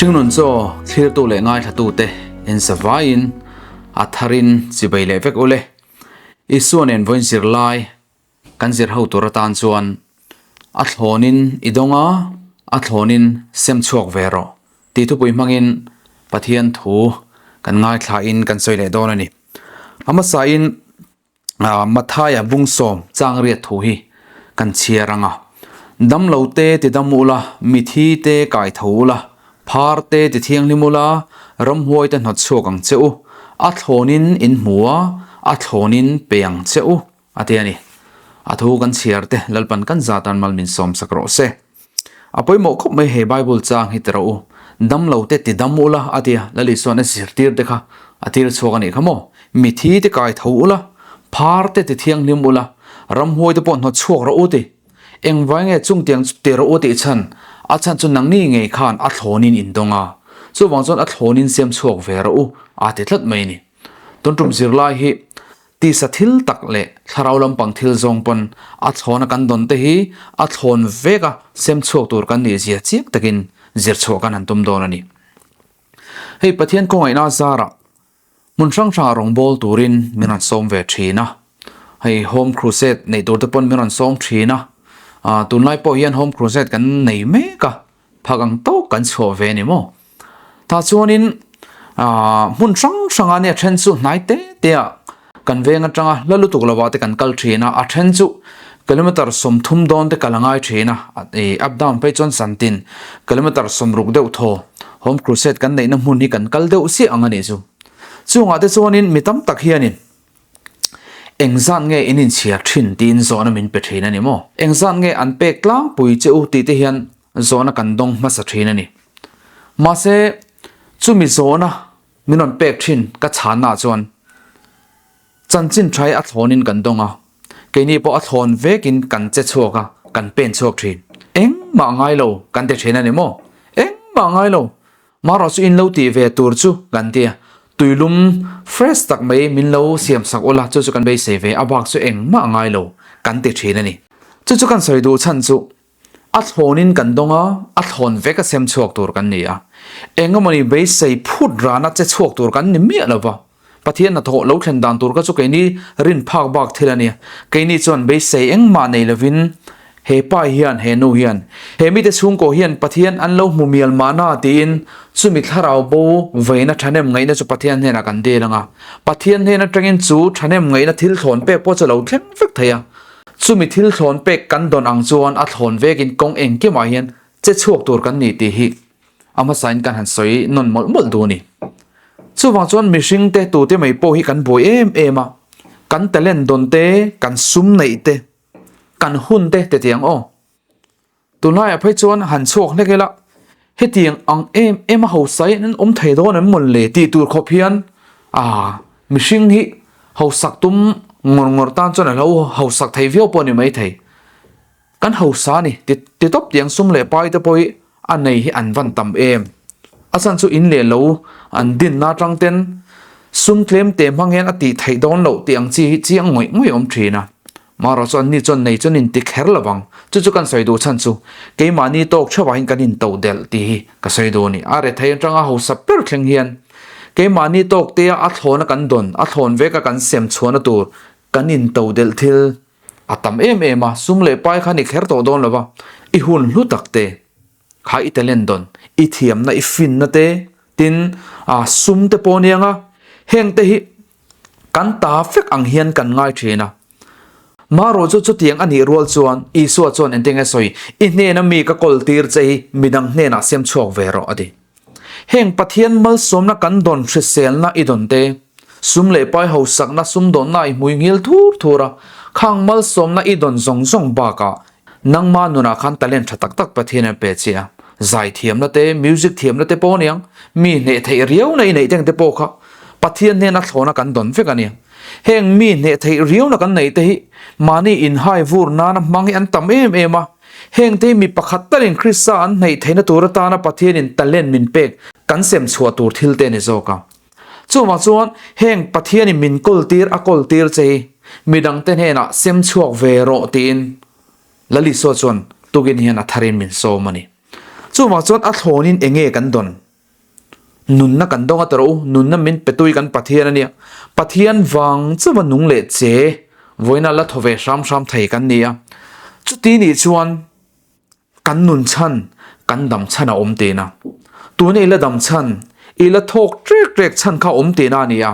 Hringnun chaw thlirtu leh ngaithlatute en zavaiin a tharin chibai leh vek ule. Isua nen vawiin zirlai kan zir ho tur atan chuan a thlawnin i dawng a, a thlawnin sem chhuak ve rawh tih thupui hmangin Pathian thu kan ngaithlain kan sawi leh dawn a ni. A hmasain Mathaia bungsawm changriat thu hi kan chhiar ang a, Damlo te ti dam ula, mithi te kai tho ula, phar te ti thianghlim ula, ramhuai te hnawt chhuak ang che u, a thlawnin in hmu a, a thlawnin pe ang che u, a ti a ni. A thu kan chhiar te Lalpan kan zatan mal min sawm sak rawh se. A pawimawh khawp mai he Bible chang hi ti rawh u. Damlo te ti dam ula a tia, Lal Isua'n a zirtir te kha a tir chhuak a nih kha maw? Mithi te kai tho ula, phar te ti thianghlim ula, ramhuai te pawh hnawt chhuak rawh u ti. Engvai nge chungtiang chu ti rawh u tih chhan? A chhan chu nangni ngei khan a thlawnin in dawng a, chuvang chuan a thlawnin siam chhuak ve rawh u a ti tlat mai a ni. Tun tum zirlai hi Tisa thil tak leh thlarau lampang thil zawng pawn a thlawna kan dawn te hi a thlawn vek a, sem chhuak tur kan nih zia chiang takin zir chhuah kan han tum dawn a ni. Hei Pathian khawngaihna zarah hmun hrang hrangah rawngbâwl turin min rawn sawm ve thin a, hei Home Crusade neih tur te pawn min rawn sawm thin a, tunlai pawh hian Home Crusade kan nei mek a, Phak ang tawk kan chhuah ve a ni maw? Tah chuanin hmun hrang hranga nia then chu hnai te te ah kan veng atanga hla lutuk lovah te kan kal thin a, a then chu kilometer 30 dawn te kal a ngai thin a, up down phei chuan zantin kilometer 60 deuh thaw Home Crusade kan neihna hmun hi kan kal deuh chiah ang a nih chu. Chungah te chuanin mi tam tak hianin Engzat nge in inchhiar thin tiin zawhna min pe thin a ni maw? Engzat nge an pek tlangpui che u tih te hian zawhna kan dawng hmasa thin a ni. Mahse, chumi zawhna min rawn pek thin ka chhannaah chuan chanchin tha hi a thlawnin kan dawng a, keini pawh a thlawn vekin kan che chhuak a, kan pen chhuak thin. Engmah ngai lo kan ti thin a ni maw? Engmah ngai lo! Marawh chu in lo tih ve tur chu kan ti a, tuilum fresh tak mai min lo siam sak ula chu chu kan beisei ve a bak chu engmah a ngai lo kan ti thin a ni. Chu chu kan sawi duh chhan chu a thlawnin kan dawng a, a thlawn vek a sem chhuak tur kan ni a, engemawni beisei phut rana che chhuak tur kan ni miah lo va. Pathian hnathawh lo thlen dan tur kha chu keini rin phak bak thil a ni. Keini chuan beisei engmah nei lovin he pa hian, he nu hian, he mite chhungkaw hian Pathian an lo hmu mial mahna tiin chumi thlarau bo veina thahnem ngaihna chu Pathian hnenah kan dil ang a. Pathian hnen atangin chu thahnem ngaihna thil thlawn pek pawh chu a lo thleng vek thei a. Chumi thil thlawn pek kan dawn ang chuan a thlawn vekin kawng engkimah hian che chhuak tur kan ni tih hi A hmasain kan han sawi nawn mawlh mawlh duh a ni. Chuvang chuan mihring te tute mai pawh hi kan buai em em a, kan talent dawn te, kan sum neih te, kan hun te ti tiang aw. Tunlaiah phei chuan han chhuak hlek ila, hetiang ang em em a hausa hian an awm thei dawn em mawlh le tih tur khawp hian ah mihring hi hausak tum ngawr ngawr tan chuan a lo hausak thei viau pawh a ni maithei. Kan hausa a ni, ti ti tawp tiang sum leh pai te pawh hi a nei hi an van tam em. A chhan chu in leh lo an dinna atang ten sum tlem te hmang hian a tih theih dawn loh tih ang chi hi chiang ngawih ngawih a awm thin a. Marawh chu anni chuan nei chuan in ti kher lo vang. Chu chu kan sawi duh chhan chu keimahni tawk theuhah hian kan in to delh tih hi ka sawi duh a ni. A rethei atanga hausa ber thleng hian keimahni tawk te a thlawna kan dawn, a thlawn veka kan sem chhuahna tur kan in to delh thil A tam em em a, sum leh pai kha ni kher tawh dawn lo va, i hun hlu tak te kha i talent dawn, i thiamna, i finna te, tin a sum te pawh aniang a, heng te hi kan ta vek ang hian kan ngai thin a. Marawh chu chutiang a nih rual chuan Isua chuan engtin nge sawi, i hnena mi ka kawl tir che hi midang hnenah siam chhuak ve rawh a ti. Heng Pathian malsawmna kan dawn hriselna i dawn te, sum leh pai hausakna sumdawnna i hmui ngil thur thur a, khang malsawmna i dawn zawng zawng bakah nangma nunah khan talent tha tak tak Pathian an pe che a, zai thiamna te, music thiamna te pawh aniang, mi hneh theih riauna i neih teng te pawh kha Pathian hnena thlawna kan dawn vek a nia. Heng mi hneh theih riauna kan neih te hi mahni inhai vur nana hmang hi an tam em em a, Heng te hi mi pakhat talin Krista an hnaih theihna tur atana Pathianin talent min pek kan sem chhuah tur thil te a ni zawk a. Chuvang chuan heng Pathianin min kawl tir a kawl tir che hi midangte hnenah sem chhuak ve rawh tiin Lal Isua chuan tukin hian a tharin min sawm a ni. Chuvang chuan a thlawnin enge kan dawn? Nunna kan dawng a ti rawh u, nunna min pe tui kan Pathian a nia. Pathian vang chauha nung leh che vawiina la thaw ve hram hram thei kan ni a. Chuti nih chuan kan nun chhan, kan dam chhan a awm tihna. Tuna i la dam chhan, i la thawk trek trek chhan kha a awm tihna a ni a.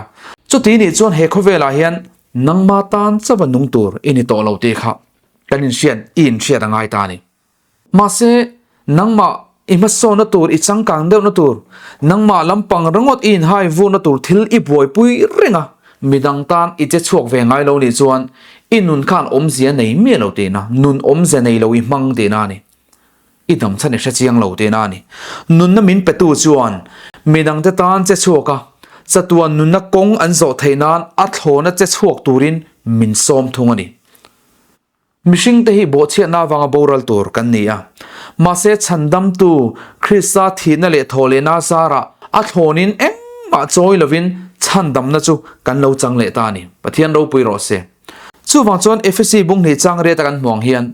Chuti nih chuan he khawvelah hian nangma tan chauha nung tur i ni tawh lo tih kha kan inhriat, i inhriat a ngai ta a ni. Mahse, nangmah i hmasawnna tur, i changkang deuhna tur, nangmah lampang ringawt i inhai vurna tur thil i buaipui reng a, midang tan i che chhuak ve ngai lo nih chuan i nun khan awmzia nei miah lo tihna, nun awmzia nei lo i hmang tihna a ni. I dam chhan i hre chiang lo tihna a ni. Nunna min petu chuan midangte tan che chhuak a, chatuan nunna kawng an zawh theih nan a thlawna che chhuak turin min sawm thung a ni. Mihringte hi bawhchhiatna avanga boral tur kan ni a. Mahse chhandamtu Krista thihna leh thawhlehna zarah a thlawnin engmah chawi lovin chhandamna chu kan lo chang leh ta a ni. Pathian ropui rawh se. Chuvang chuan Efesi bunghnih chang riata kan hmuh ang hian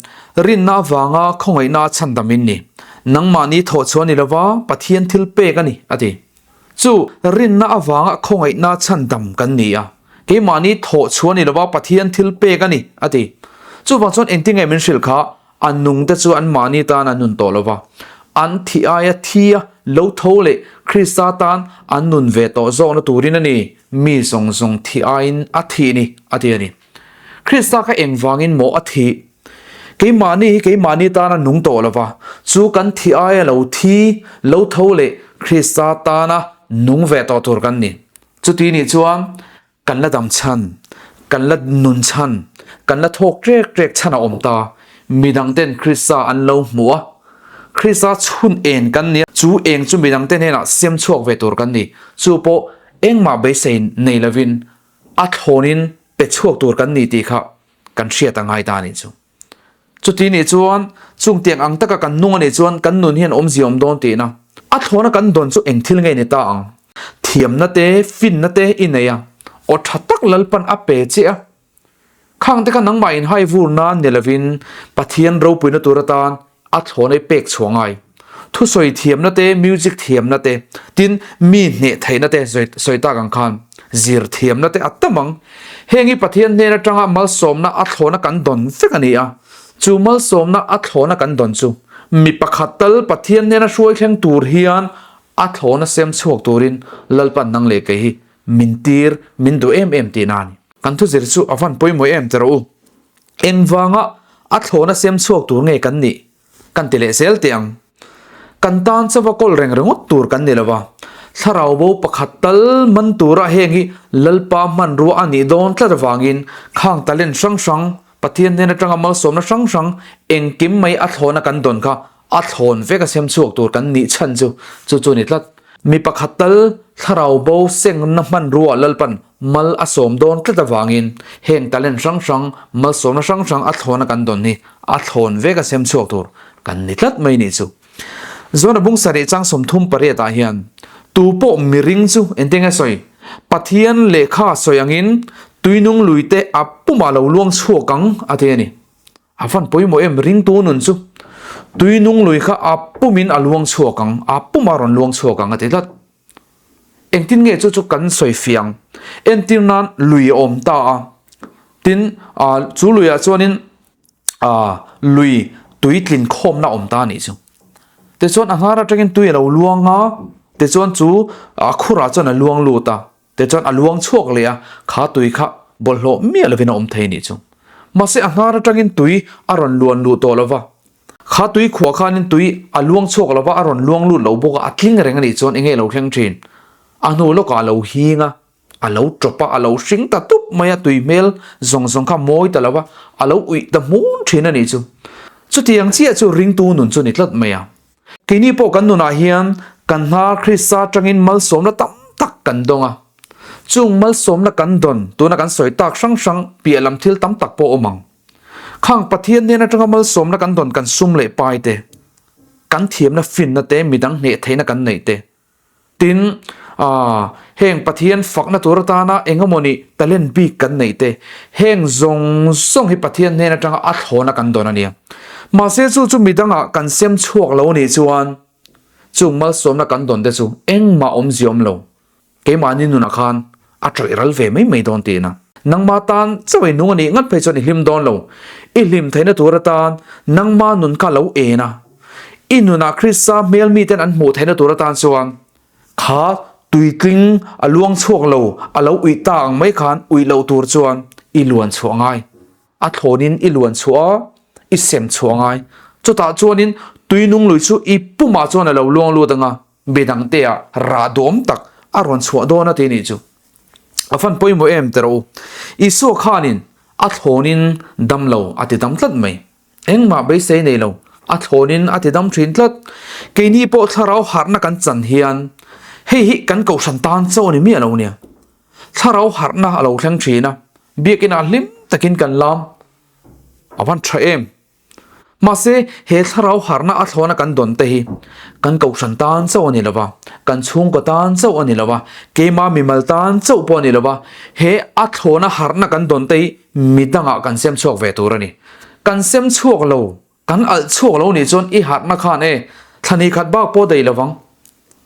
rinna avanga khawngaihna a chhandam in ni. Nangmahni thawhchhuah ni lova Pathian thil pek a ni, a ti. Chu rinna avanga khawngaihna chhandam kan ni a, keimahni thawh chhuah ni lova Pathian thil pek a ni, a ti. Chuvang chuan engtin nge min hrilh kha, a nungte chu anmahni tan an nun tawh lova, an thih aia thi a lo tho leh Krista tan an nun ve tawh zawkna turin a ni, mi zawng zawng thih aiin a thih ni, a ti a ni. Krista kha engvangin maw a thih? Keimahni hi keimahni tana nung tawh lova, chu kan thih aia lo thi, lo tho leh Krista tana nung ve tawh tur kan ni. Chuti nih chuan kan la dam chhan, kan la nun chhan, kan la thawk trek trek chhan a awm ta. Midangten Krista an lo hmuh a, Krista chhun eng kan ni a, chu eng chu midangte hnenah siam chhuak ve tur kan ni. Chu pawh engmah beisei nei lovin a thlawnin pe chhuak tur kan ni tih kha kan hriat a ngai ta a nih chu. Chuti nih chuan chung tiang ang taka kan nung a nih chuan kan nun hian awmzia awm dawn tihna. A thlawna kan dawn chu eng thil nge ni ta ang? Thiamna te, finna te i nei a, aw tha tak Lalpan a pe che a. Khang te kha nangmah inhai vur nan ni lovin Pathian ropuina tur atan A thlawn ei pek chhuah ngai. Thusawi thiamna te, music thiamna te, tin mi hneh theihna te sawi tak ang khan zir thiamna te a tam ang. Heng hi Pathian hnen atanga malsawmna a thlawna kan dawn vek a ni a. Chu malsawmna a thlawna kan dawn chu mi pakhat tal Pathian hnena hruai thleng tur hian a thlawna sem chhuak turin Lalpan nang leh kei hi min tir, min duh em em tihna a ni. Kan thuzir chu a van pawimawih em ti rawh u. Engvanga a thlawna sem chhuak tur nge kan nih? Kan ti leh zel teh ang. Kan tan chauha kawl reng ringawt tur kan ni lo va, thlarau bo pakhat tal man tura heng hi Lalpa hmanrua a nih dawn tlat avangin khang talent hrang hrang, Pathian hnen atanga malsawmna hrang hrang engkim mai a thlawna kan dawn kha a thlawn vek a sem chhuak tur kan nih chhan chu chu chu a ni tlat. Mi pakhat tal thlarau bo sengna hmanrua Lalpan mal a sawm dawn tlat avangin heng talent hrang hrang, malsawmna hrang hrang a thlawna kan dawn hi a thlawn vek a sem chhuak tur kan ni tlat mai nih chu. Zawna bung sarih chang 38 ah hian tu pawh miring chu engtin nge sawi? Pathian lehkha sawi angin tuinung lui te a pumah lo luang chhuak ang a ti a ni. A van pawimawh em ringtu nun chu. Tui nung lui kha a pumin a luang chhuak ang, a puma rawn luang chhuak ang a ti tlat. Engtin nge chu chu kan sawi fiang? Entir nan lui a awm ta a, tin chu luiah chuanin lui tui tlin khawmna a awm ta a nih chu. Tichuan a hnar atangin tui a lo luang a, tichuan chu a khurah chuan a luang lut a. Tichuan a luang chhuak leh a, kha tui kha bawlhhlawh miah lovin a awm thei nih chu. Mahse a hnar atangin tui a rawn luan luh tawh lova, kha tui khuah khanin tui a luang chhuak lova a rawn luang lut lo bawk a, a tling reng a nih chuan enge lo thleng thin? A hnu lawkah a lo hing a, a lo tawp a, a lo hring ta tup mai a, tui hmel zawng zawng kha mawi ta lova, a lo uih ta hmun thin a nih chu. Chutiang chiah chu ringtu nun chu ni tlat mai a. Keini pawh kan nunah hian kan hnar Krista atangin malsawmna tam tak kan dawng a. Chung malsawmna kan dawn tuna kan sawi tak hrang hrang piah lam thil tam tak pawh awm ang. Khang Pathian hnen atanga malsawmna kan dawn kan sum leh pai te, kan thiamna finna te, midang hneh theihna kan neih te, Tin, heng Pathian fakna tur atana eng emawni talent bik kan neih te, heng zawng zawng hi Pathian hnen atanga a thlawna kan dawn a nia. Mahse chu chu midangah kan sem chhuak lo nih chuan Chung malsawmna kan dawn te chu engmah awmzia awm lo. Keimahni nunah khan a ṭawih ral ve mai mai dawn tiin a. Nangmah tan chauh i nung a nih ngat phei chuan i hlim dawn lo. I hlim theihna tur atan nangmah nun kha lo en a. I nunah Krista hmel miten an hmuh theihna tur atan chuan kha tuitling a luang chhuak lo, a lo uih ta ang mai khan uih loh tur chuan i luan chhuah ngai. A thlawnin i luan chhuah a, i sem chhuah ngai. Chutah chuanin tui nung lui chu i pumah chuan a lo luang lut ang a, mi dangteah rah duhawm tak a rawn chhuah dawn a ti nih chu. A fan pawimawh em teh rawh u. Isua khanin a thlawnin dam lo a ti dam tlat mai. Engmah beisei nei lo, a thlawnin a ti dam thin tlat. Keini pawh thlarau harhna kan chan hian hei hi kan kohhran tan chauh a ni miah lo nia. Thlarau harhna a lo thleng thin a, biakinah hlim takin kan lam a van tha em. Mahse, he thlarau harhna a thlawna kan dawn te hi kan kohhran tan chauh a ni lova, kan chhungkaw tan chauh a ni lova, keimah mimal tan chauh pawh a ni lova, he a thlawna harhna kan dawn te hi midangah kan sem chhuak ve tur a ni. Kan sem chhuak lo Kan alh chhuak lo nih chuan i harhna khan e, thla ni khat bak pawh daih lovang,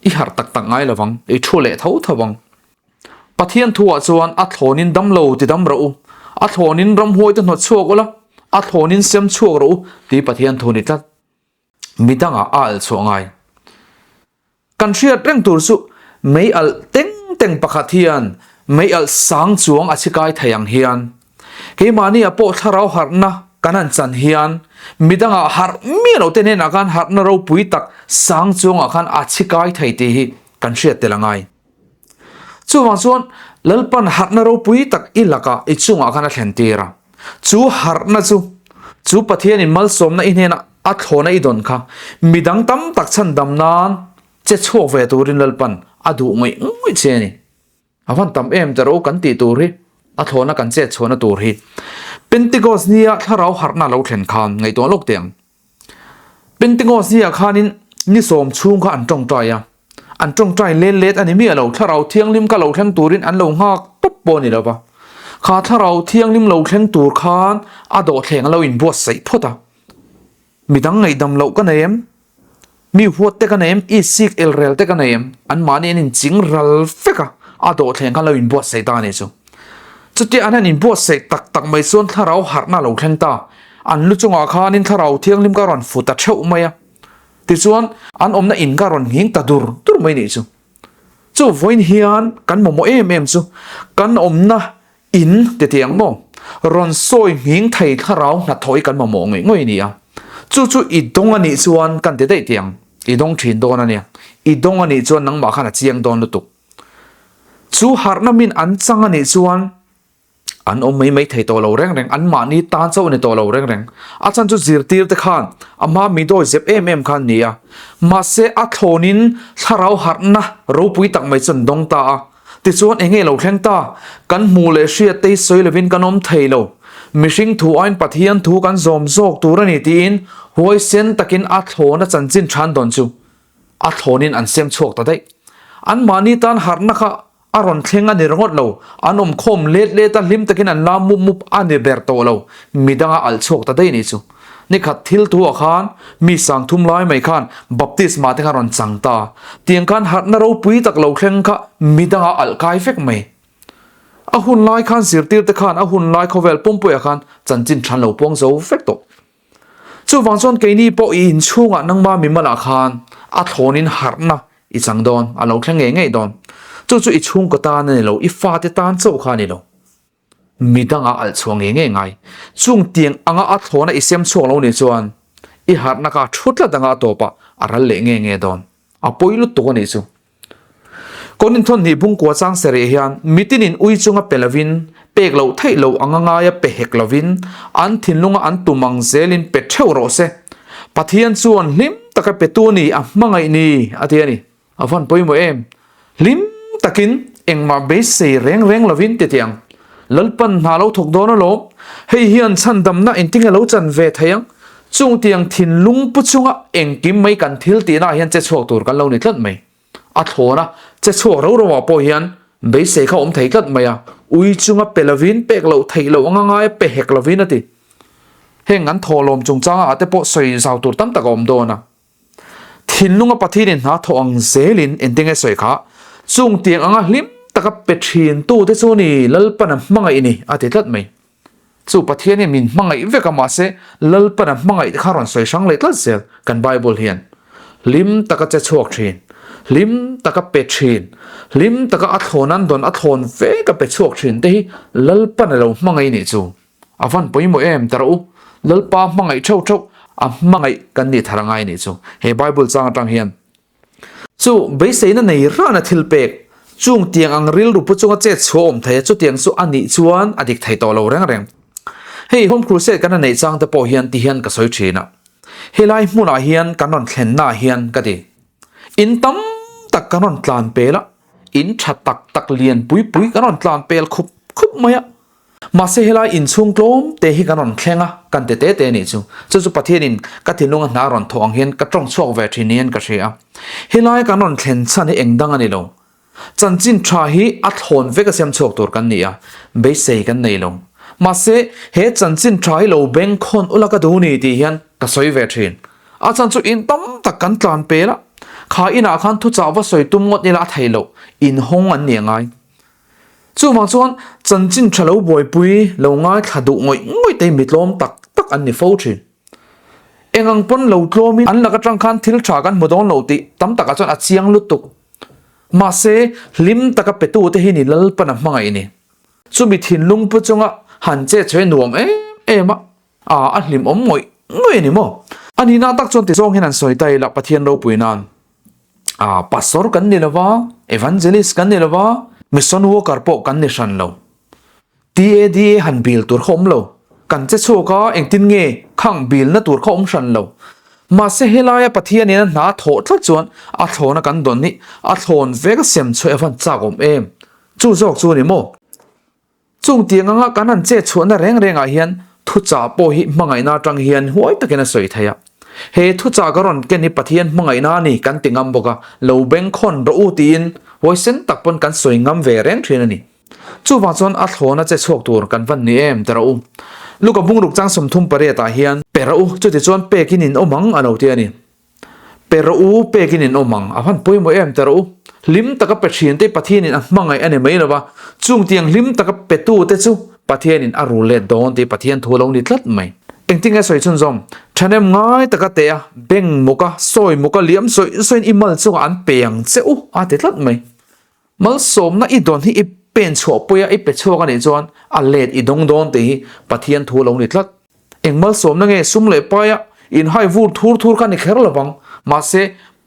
i harh tak tak ngai lovang, i thu leh tho tho ang. Pathian thuah chuan a thlawnin dam lo ti dam rawh u, a thlawnin ramhuai te hnawt chhuak ula, a thlawnin sem chhuak rawh u tih Pathian thu ni tlat. Midangah a alh chhuah ngai. Kan hriat reng tur chu mei alh teng teng pakhat hian mei alh sang chuang a chhikai thei ang hian keimahni ah pawh thlarau harhna kan han chan hian midangah harh miah lo te hnenah khan harhna ropui tak sang chuangah khan a chhikai thei tih hi kan hriat tel a ngai. Chuvang chuan Lalpan harhna ropui tak i lakah i chungah khan a thlen tir a. Chu harhna chu, chu Pathianin malsawmna i hnena a thlawna i dawn kha midang tam tak chhandam nan che chhuak ve turin Lalpan a duh ngawih ngawih che a ni. A van tam em te ro kan tih tur hi, a thlawna kan chet chhuahna tur hi. Pentecost nia thlarau harhna lo thlen khan ngaihtuah lawk teh ang. Pentecost nia khanin ni sawm chhung kha an tawngtai a. An tawngtai let let a ni miah lo, Thlarau Thianghlim ka lo thleng turin an lo nghak tawp pawh a ni lo va. Kha Thlarau Thianghlim lo thleng tur khan a dawhthleng a lo inbuatsaih phawt a. Midang ngaihdam loh ka nei em? Mi huat te ka nei em? I sik elrel te ka nei em? Anmahni an inching ral vek a, a dawhthleng khan lo inbuatsaih ta a ni chu. Chutia an han inbuatsaih tak tak mai chuan Thlarau harhna a lo thleng ta. An lu chungah khanin Thlarau Thianghlim ka rawn fu ta theuh mai a. Tichuan, an awmna in ka rawn nghing ta dur dur mai nih chu. Chu vawiin hian kan mamawh em em chu kan awmna in ti tih ang maw? Rawn sawi nghing thei thlarau hnathawh hi kan mamawh ngawih ngawih a ni a. Chu chu i dawng a nih chuan kan ti daih tih ang. I dawng thin dawn a nia. I dawng a nih chuan nangmah khan a chiang dawn lutuk. Chu harhna min an chang a nih chuan An awm mai mai thei tawh lo reng reng, anmahni tan chauh a ni tawh lo reng reng. A chhan chu zirtir te khan a hma mi dawi zep em em khan ni a. Mahse a thlawnin thlarau harhna ropui tak mai chu an dawng ta a. Tichuan eng nge lo thleng ta? Kan hmuh leh hriat te hi sawi lovin kan awm thei lo. Mihring thu aiin Pathian thu kan zawm zawk tur a ni tiin huaisen takin a thlawna chanchin than dawn chu a thlawnin an sem chhuak ta daih. Anmahni tan harhna kha A rawn thleng a ni ringawt lo, an awm khawm let let a, hlim takin an lam mup mup a ni ber tawh lo, midanga alh chhuak ta daih nih chu. Nikhat thil thu ah khan mi sang thum lai mai khan baptisma te kha rawn chang ta, tiang khan harhna ropui tak lo thleng kha midanga alh kai vek mai. A hun lai khan zirtir te khan a hun lai khawvel pumpuiah khan chanchin than lo puang zo vek tawh. Chuvang chuan keini pawh i inchhungah nangma mimalah khan a thlawnin harhna i chang dawn, a lo thleng ngei ngei dawn. Chu chu i chhungkaw tan a ni lo, i fate tan chauh kha a ni lo. Midangah alh chhuah ngei ngei ngai. Chung tiang anga a thlawna i sem chhuak lo nih chuan i harhna kha thu tlat anga a tawpah a ral leh ngei ngei dawn. A pawi lutuk a nih chu. Korin thawnhnih bungkua chang serih hian mitinin ui chunga pe lovin, pek loh theih loh anga ngaia pe hek lovin, an thinlunga an tum ang zelin pe theuh rawh se. Pathian chuan hlim taka petu ni a hmangaih ni a ti a ni. A van pawimawh em? Hlim takin engmah beisei reng reng lovin ti tih ang. Lalpan hna lo thawk dawn alawm. Hei hian chhandamna engtinge lo chan ve thei ang? Chung tiang thinlung pu chunga engkim mai kan thil tihnaah hian che chhuak tur kan lo ni tlat mai. A thlawn a, che chhuak ro ro ah pawh hian beisei kha awm thei tlat mai a, ui chunga pe lovin pek loh theih loh anga ngai pe hek lovin a ti. Heng an thawhlawm chungchanga ah te pawh sawi zau tur tam tak a awm dawn a. Thinlunga Pathianin hna thawh ang zelin engtin nge sawi kha? Chung tiang anga hlim taka pe thintute chu ni Lalpana hmangaih ni a ti tlat mai. Chu Pathian hian min hmangaih vek a mahse Lalpana hmangaih te kha rawn sawi hrang leh tlat zel kan Bible hian. Hlim taka che chhuak thin, hlim taka pe thin, hlim taka a thlawn an dawn a thlawn vek a pe chhuak thin te hi Lalpana lo hmangaih nih chu. A van pawimawh em ta rawh u, Lalpa hmangaih theuh theuh a hmangaih kan nih thar a ngai nih chu he Bible chang atang hian. Chu beiseina nei rana thil pek, chung tiang ang rilru pu chunga chet chhuah awm thei a chutiang chu a nih chuan a dik thei tawh lo reng reng. Hei Home Crusade kan han neih chang te pawh hian ti hian ka sawi thin a, helai hmunah hian kan rawn thlenna ah hian ka ti. In tam tak kan rawn tlan pel a, in tha tak tak lian pui pui kan rawn tlan pel khup khup mai a, Mahse helai inchhung tlawm te hi kan rawn thleng a, kan ti te te a nih chu. Chu chu Pathianin ka thinlunga hna rawn thawh ang hian ka tawng chhuak ve thin niin ka hria a. Helai kan rawn thlen chhan hi eng dang a ni lo. Chanchin tha hi a thlawn vek a siam chhuak tur kan ni a, beisei kan nei lo. Mahse he chanchin tha hi lo bengkhawn ula ka duh ni tih hian ka sawi ve thin. A chhan chu in tam tak kan tlan pel a, kha inah khan thuchah va sawi tum ngawt ila a theih loh, inhawng an ni a ngai. Chuvang chuan chanchin tha lo buaipui lo ngaithla duh ngawih ngawih te hi mi tlawm tak tak an ni fo thin. Eng ang pawn lo tlawmin an lak atang khan thil tha kan hmu dawn lo tih tam takah chuan a chiang lutuk. Mahse, hlim taka petu te hi ni Lalpan a hmangaih ni. Chumi thinlung pu chunga han chet chhe nuam em em a, a a hlimawm ngawih ngawih a ni maw? A nihna tak chuan tizawng hian an sawi ta ila Pathian ropui nan. Ah, pastor kan ni lova, evangelist kan ni lova, mission worker pawh kan ni hran lo. TADA han bil tur kha awm lo. Kan che chhuak a, engtin nge khang bilna tur kha awm hran lo. Mahse helaia Pathianin a hna a thawh tlat chuan a thlawna kan dawn hi a thlawn vek a sem chhuah a van chak awm em. Chu zawk chu a ni maw? Chung tiang anga kan han chet chhuahna reng rengah hian thuchah pawh hi hmangaihna atang hian huai takin a sawi thei a. He thuchah ka rawn ken hi Pathian hmangaihna a ni kan ti ngam bawk a, lo bengkhawn rawh u tiin huaisen tak pawn kan sawi ngam ve reng thin a ni. Chuvang chuan a thlawna che chhuak tur kan van ni em ti rawh u. Luka bungruk chang 38 ah hian pe rawh u, chutichuan pekin in awm ang a lo ti a ni. Pe rawh u, pekin in awm ang. A hman pawimawh em te rawh u. Hlim taka pe thin te Pathianin a hmangaih a ni mai lo va, chung tiang hlim taka petu te chu Pathianin a rul let dawn tih Pathian thu a lo ni tlat mai. Engtin nge sawi chhunzawm? Thahnem ngai taka teh a, beng muk a, sawi muk a, liam sawi sawiin i mal chungah an pe ang che u a ti tlat mai. Malsawmna i dawn hi i pen chhuah pui a, i pe chhuak a nih chuan a let i dawng dawn tih hi Pathian thu a lo ni tlat. Eng malsawmna nge sum leh paia inhai vur thur thur kha ni kher lo vang. Mahse,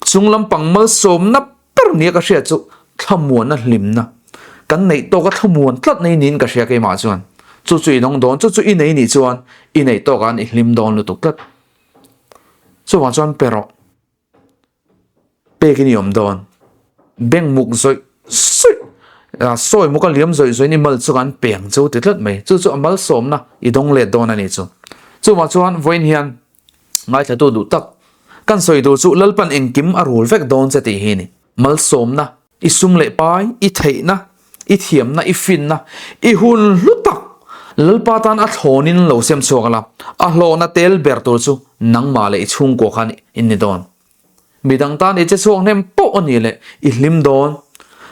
chung lampang malsawmna ber nia ka hriat chu thlamuanna hlimna kan neih tawka thlamuan tlat nei niin ka hria keimah chuan. Chu chu i dawng dawn, chu chu i nei nih chuan i neih tawkah an i hlim dawn lutuk tlat. Chuvang chuan pe rawh. Pekin i awm dawn. Bank muk zawih zawih, sawi muk a liam zawih zawihin i mal chu kan pe ang chu ti tlat mai. Chu chu a malsawmna i dawng let dawn a ni chu. Chuvang chuan vawiin hian ngaithlatu duh tak kan sawi tur chu Lalpan engkim a rul vek dawn che tih hi a ni. Malsawmna, i sum leh pai, i theihna, i thiamna, i finna, i hun hlu tak Lalpa tan a thlawnin lo sem chhuak la, a hlawhna tel ber tur chu nangmah leh i chhungkua khan in ni dawn. Midang tan i che chhuak hnem poh a ni leh i hlim dawn.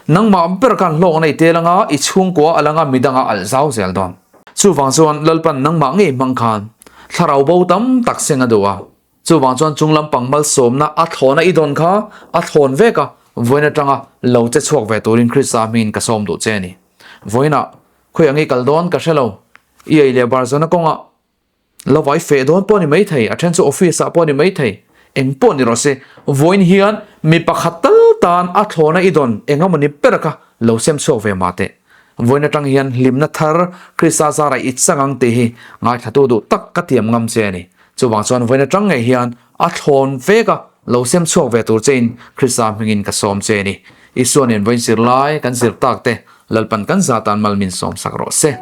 Nangmah ber khan hlawkna i tel anga i chhungkua a langa midanga alh zau zel dawn. Chuvang chuan Lalpan nangmah ngei hmang khan thlarau bo tam tak seng a duh a. Chuvang chuan chung lampang malsawmna a thlawna i dawn kha a thlawn vek a, vawiin atanga lo che chhuak ve turin Krista hmingin ka sawm duh che a ni. Vawiinah khawi ang i kal dawn ka hre lo, i ei leh bar zawna kawngah lo vai feh dawn pawh a ni maithei, a then chu office ah pawh a ni maithei, eng pawh ni rawh se, vawiin hian mi pakhat tal tan a thlawna i dawn eng emaw ni ber kha lo sem chhuak ve mah teh. Vawiin atang hian hlimna thar Krista zarah i chang ang tih hi ngaithlatu duh tak ka tiam ngam che a ni. Chuvang chuan vawiin atang ngei hian a thlawn vek a, lo sem chhuak ve tur chein Krista hmingin ka sawm che a ni. Isua nen vawiin zir lai kan zir tak te Lalpan kan zatan mal min sawm sak rawh se.